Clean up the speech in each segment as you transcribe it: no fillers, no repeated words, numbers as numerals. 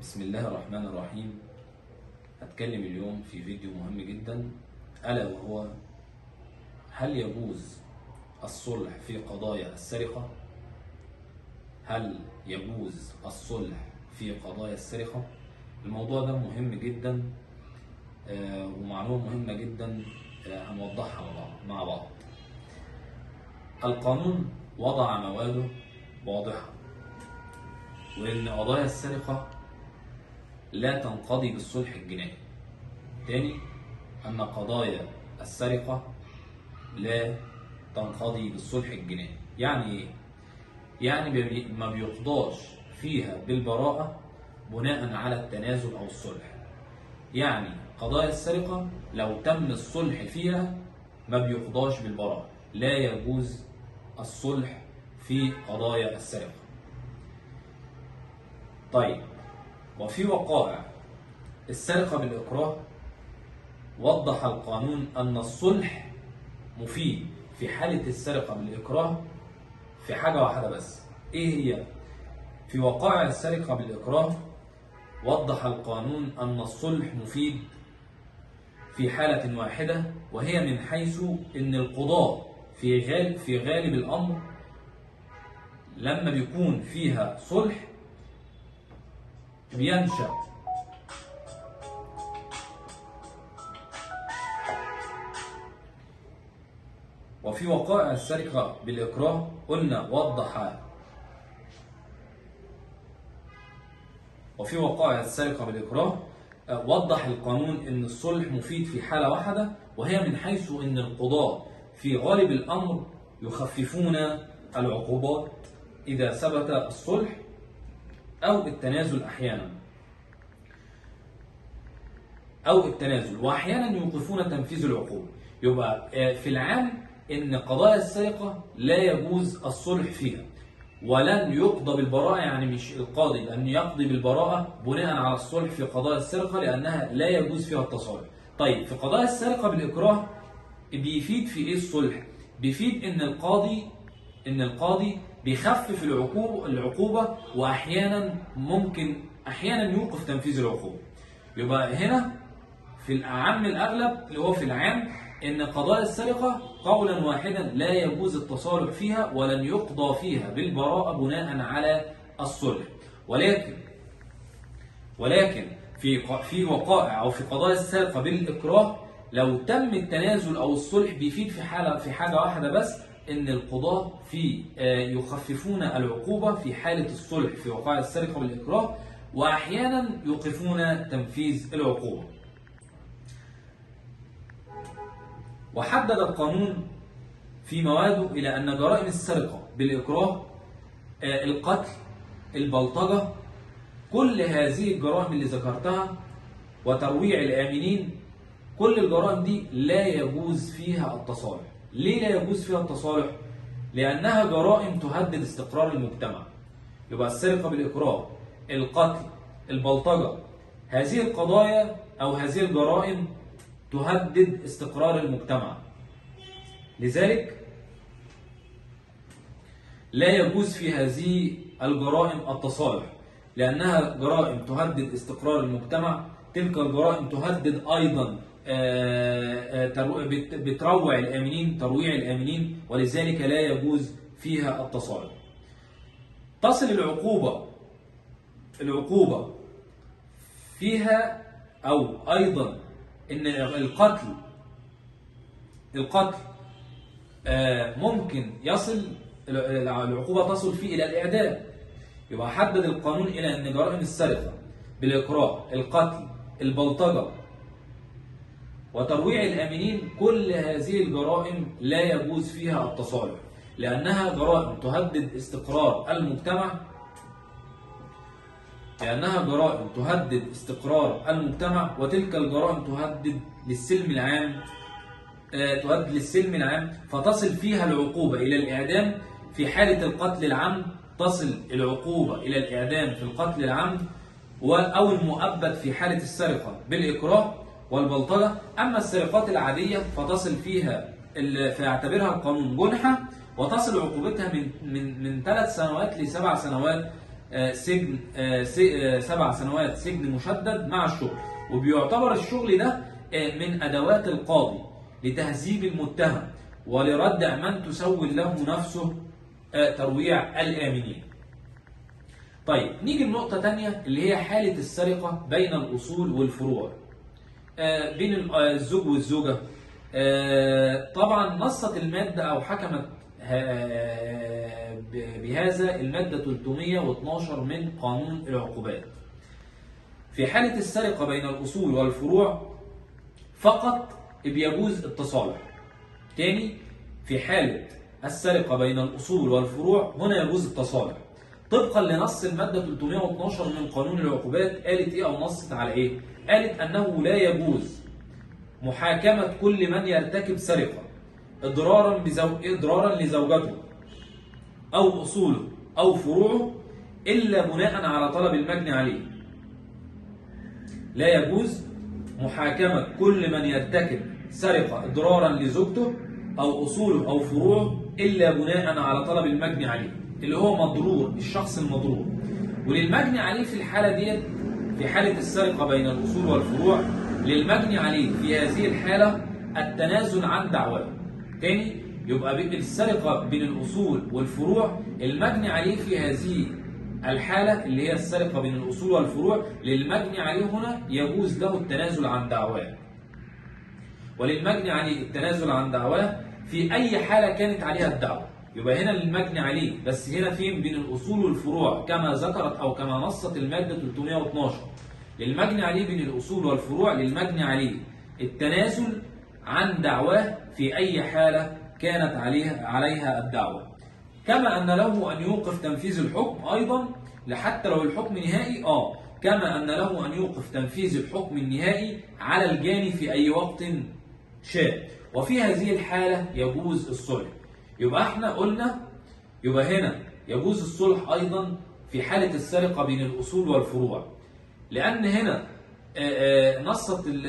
بسم الله الرحمن الرحيم. هتكلم اليوم في فيديو مهم جدا، ألا وهو: هل يجوز الصلح في قضايا السرقة؟ هل يجوز الصلح في قضايا السرقة؟ الموضوع ده مهم جدا ومعلومة مهمة جدا هنوضحها مع بعض. القانون وضع مواده واضحة، وإن قضايا السرقة لا تنقضي بالصلح الجنائي. تاني، أن قضايا السرقة لا تنقضي بالصلح الجنائي. يعني إيه؟ يعني ما بيقضاش فيها بالبراءة بناء على التنازل أو الصلح. يعني قضايا السرقة لو تم الصلح فيها ما بيقضاش بالبراءة، لا يجوز الصلح في قضايا السرقة. طيب، وفي وقائع السرقة بالإكراه وضح القانون أن الصلح مفيد في حالة السرقة بالإكراه في حاجة واحدة بس. إيه هي؟ في وقائع السرقة بالإكراه وضح القانون أن الصلح مفيد في حالة واحدة، وهي من حيث أن القضاة في غالب الأمر لما بيكون فيها صلح بينشأ وفي وقائع السرقة بالإكراه قلنا وفي وقائع السرقة بالإكراه وضح القانون أن الصلح مفيد في حالة واحدة، وهي من حيث أن القضاة في غالب الأمر يخففون العقوبات إذا ثبت الصلح أو التنازل وأحيانا يوقفون تنفيذ العقوبة. يبقى في العام إن قضايا السرقة لا يجوز الصلح فيها، ولن يقضى بالبراءة. يعني مش القاضي لأن يقضي بالبراءة بناء على الصلح في قضايا السرقة، لأنها لا يجوز فيها التصالح. طيب، في قضايا السرقة بالإكراه بيفيد في إيه الصلح؟ بيفيد إن القاضي بيخفف العقوبة، وأحيانا يوقف تنفيذ العقوبة. يبقى هنا في الأعم الأغلب اللي هو في العام إن قضايا السرقة قولا واحدا لا يجوز التصالح فيها، ولن يقضى فيها بالبراءة بناء على الصلح. ولكن في وقائع أو في قضايا السرقة بالإكراه لو تم التنازل أو الصلح بيفيد في حاجة واحدة بس، إن القضاة يخففون العقوبة في حالة الصلح في وقائع السرقة بالإكراه، وأحيانا يوقفون تنفيذ العقوبة. وحدد القانون في مواده إلى أن جرائم السرقة بالإكراه، القتل، البلطجة، كل هذه الجرائم اللي ذكرتها، وترويع الآمنين، كل الجرائم دي لا يجوز فيها التصالح. ليه لا يجوز فيها التصالح؟ لأنها جرائم تهدد استقرار المجتمع. يبقى السرقة بالإكراه، القتل، البلطجة، هذه القضايا أو هذه الجرائم تهدد استقرار المجتمع، لذلك لا يجوز في هذه الجرائم التصالح، لأنها جرائم تهدد استقرار المجتمع. تلك الجرائم تهدد أيضا بتروع الآمنين، ولذلك لا يجوز فيها التصالح. تصل العقوبة فيها، أو أيضا إن القتل ممكن العقوبة تصل فيه إلى الإعدام. يبقى حدد القانون إلى أن جرائم السرقة بالإكراه، القتل، البلطجة، وترويع الآمنين، كل هذه الجرائم لا يجوز فيها التصالح، لأنها جرائم تهدد استقرار المجتمع، وتلك الجرائم تهدد للسلم العام، فتصل فيها العقوبة إلى الإعدام في حالة القتل العمد، تصل العقوبة إلى الإعدام في القتل العمد، أو المؤبد في حالة السرقة بالإكراه والبلطجة. أما السرقات العادية فتصل فيعتبرها القانون جنحة، وتصل عقوبتها من 3 سنوات ل7 سنوات سجن 7 سنوات سجن مشدد مع الشغل. وبيعتبر الشغل ده من أدوات القاضي لتهذيب المتهم ولردع من تسول له نفسه ترويع الآمنين. طيب نيجي لنقطة تانية اللي هي حالة السرقة بين الأصول والفروع، بين الزوج والزوجة. طبعا نصت المادة أو حكمت بهذا المادة 312 من قانون العقوبات. في حالة السرقة بين الأصول والفروع فقط بيجوز التصالح. تاني، في حالة السرقة بين الأصول والفروع هنا يجوز التصالح طبقا لنص المادة 312 من قانون العقوبات. قالت إيه أو نصت على إيه؟ قالت أنه لا يجوز محاكمة كل من يرتكب سرقة إضرارا لزوجته أو أصوله أو فروعه إلا بناء على طلب المجني عليه. لا يجوز محاكمة كل من يرتكب سرقة إضرارا لزوجته أو أصوله أو فروعه إلا بناء على طلب المجني عليه، اللي هو مضرور، الشخص المضرور. وللمجني عليه في الحالة ديت، في حالة السرقة بين الأصول والفروع، للمجني عليه في هذه الحالة التنازل عن دعواه. تاني، يبقى السرقة بين الأصول والفروع المجني عليه في هذه الحالة اللي هي السرقة بين الأصول والفروع، للمجني عليه هنا يجوز له التنازل عن دعواه. وللمجني عليه التنازل عن دعواه في أي حالة كانت عليها الدعوة. يبقى هنا للمجني عليه، بس هنا فين؟ بين الأصول والفروع كما ذكرت أو كما نصت المادة 312. للمجني عليه بين الأصول والفروع للمجني عليه التنازل عن دعواه في أي حالة كانت عليها الدعوة. كما أن له أن يوقف تنفيذ الحكم أيضا حتى لو الحكم نهائي. كما أن له أن يوقف تنفيذ الحكم النهائي على الجاني في أي وقت شاء. وفي هذه الحالة يجوز الصلح. يبقى احنا قلنا يبقى هنا يجوز الصلح أيضا في حالة السرقة بين الأصول والفروع، لأن هنا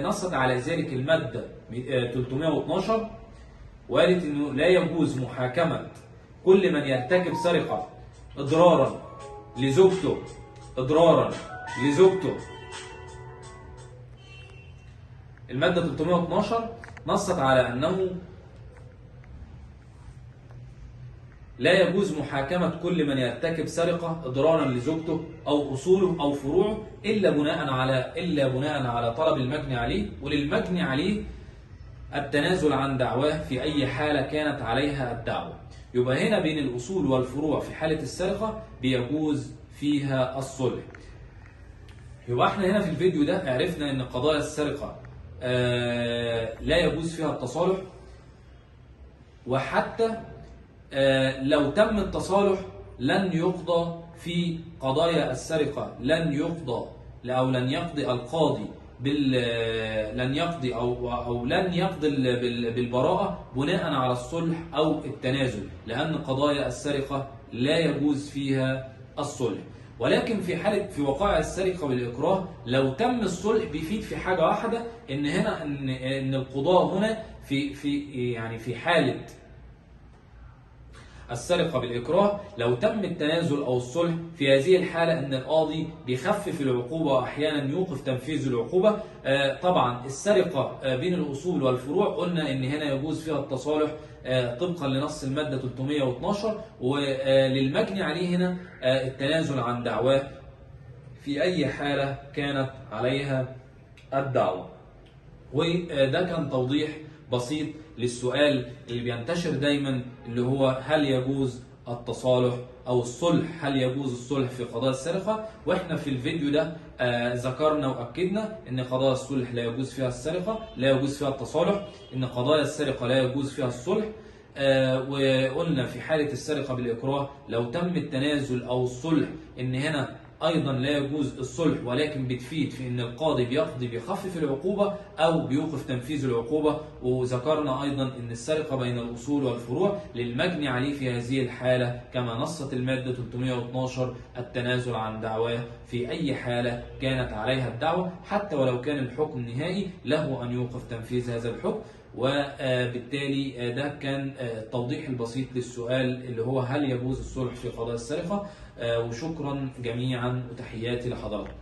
نصت على ذلك المادة 312 وقالت إنه لا يجوز محاكمة كل من يرتكب سرقة إضرارا لزوجته المادة 312 نصت على أنه لا يجوز محاكمة كل من يرتكب سرقة إضرارا لزوجته أو أصوله أو فروعه إلا بناء على طلب المجني عليه. وللمجني عليه التنازل عن دعواه في أي حالة كانت عليها الدعوة. يبقى هنا بين الأصول والفروع في حالة السرقة بيجوز فيها الصلح. يبقى احنا هنا في الفيديو ده عرفنا ان قضايا السرقة لا يجوز فيها التصالح، وحتى لو تم التصالح لن يقضى في قضايا السرقة، لن يقضي القاضي لن يقضي بالبراءة بناء على الصلح أو التنازل، لأن قضايا السرقة لا يجوز فيها الصلح. ولكن في وقائع السرقة بالإكراه لو تم الصلح بيفيد في حاجة واحدة، إن هنا إن القضاء هنا في حالة السرقة بالإكراه لو تم التنازل أو الصلح في هذه الحالة إن القاضي بيخفف العقوبة وأحيانا يوقف تنفيذ العقوبة. طبعا السرقة بين الأصول والفروع قلنا إن هنا يجوز فيها التصالح طبقا لنص المادة 312. وللمجني عليه هنا التنازل عن دعواه في أي حالة كانت عليها الدعوة. وده كان توضيح بسيط للسؤال اللي بينتشر دايما، اللي هو هل يجوز التصالح أو الصلح، هل يجوز الصلح في قضايا السرقة؟ وإحنا في الفيديو ده ذكرنا وأكدنا إن قضايا الصلح لا يجوز فيها السرقة، لا يجوز فيها التصالح، إن قضايا السرقة لا يجوز فيها الصلح. وقلنا في حالة السرقة بالإكراه لو تم التنازل أو الصلح إن هنا أيضا لا يجوز الصلح، ولكن بتفيد في أن القاضي بيخفف العقوبة أو بيوقف تنفيذ العقوبة. وذكرنا أيضا أن السرقة بين الأصول والفروع للمجني عليه في هذه الحالة كما نصت المادة 312 التنازل عن دعواه في أي حالة كانت عليها الدعوة، حتى ولو كان الحكم نهائي له أن يوقف تنفيذ هذا الحكم. وبالتالي ده كان التوضيح البسيط للسؤال اللي هو هل يجوز الصلح في قضايا السرقة. وشكرا جميعا وتحياتي لحضراتكم.